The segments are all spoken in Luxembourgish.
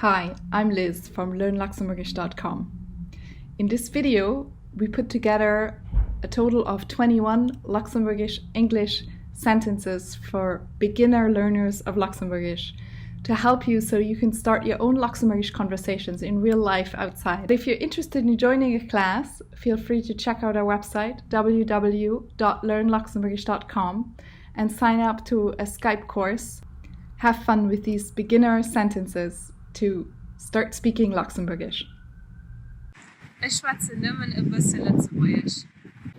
Hi, I'm Liz from learnluxembourgish.com. In this video, we put together a total of 21 Luxembourgish English sentences for beginner learners of Luxembourgish to help you so you can start your own Luxembourgish conversations in real life outside. If you're interested in joining a class, feel free to check out our website www.learnluxembourgish.com and sign up to a Skype course. Have fun with these beginner sentences to start speaking Luxembourgish. Ech schwätzen nëmmen e bësse Lëtzebuergesch.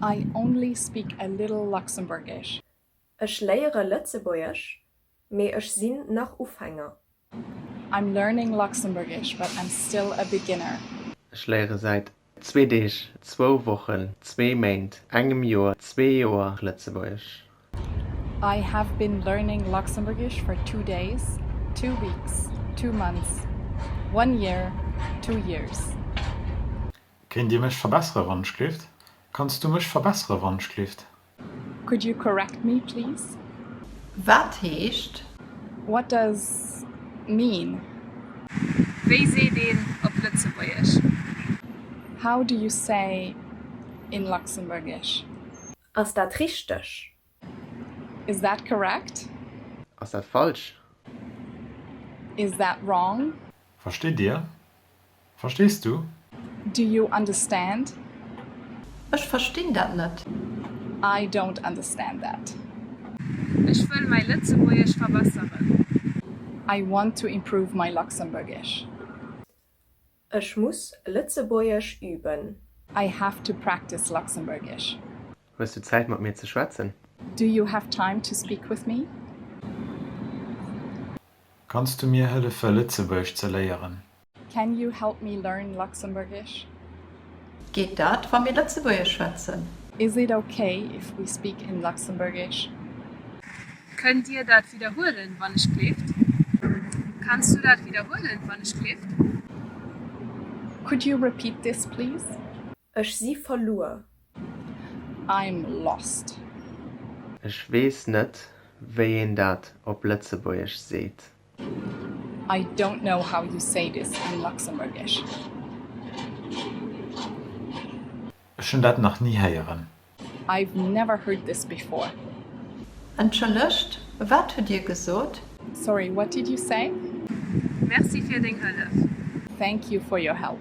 I only speak a little Luxembourgish. Ech léiere Lëtzebuergesch, mee ech sinn nach Ufänger. I'm learning Luxembourgish, but I'm still a beginner. Ech léiere säit zwee Deeg, zwou Wochen, zwee Méint, engem Joer, zwee Joer Lëtzebuergesch. I have been learning Luxembourgish for two days, two weeks, two months, one year, two years. Kéint Dir mech verbessere wannschglift? Kanns du mech verbessere wannschglift? Could you correct me please? Wat heescht? What does mean? Wéi seet een op Lëtzebuergesch? How do you say in Luxembourgish? Ass dat richteg? Is that correct? Ass dat falsch? Is that wrong? Versteet Dir? Verstees du? Do you understand? Ech verstinn dat net. I don't understand that. Ech wëll mäi Lëtzebuergesch verbesseren. I want to improve my Luxembourgish. Ech muss Lëtzebuergesch üben. I have to practice Luxembourgish. Hues du Zäit mat mir ze schwätzen? Do you have time to speak with me? Kanns du mir hëllefe Lëtzebuergesch ze léieren? Can you help me learn Luxembourgish? Geet dat, wa mir Lëtzebuergesch schwätzen? Is it okay if we speak in Luxembourgish? Kënnt Dir dat widderhuelen, wann ech gleeft? Kanns du dat widderhuelen, wann ech gleeft? Could you repeat this, please? Ech si verluer. I'm lost. Ech weess net, wéi een dat op Lëtzebuergesch seet. I don't know how you say this in Luxembourgish. Ech hunn dat nach ni héieren. I've never heard this before. Entschëllegt, wat hutt Dir gesot? Sorry, what did you say? Merci fir deng Hëllef. Thank you for your help.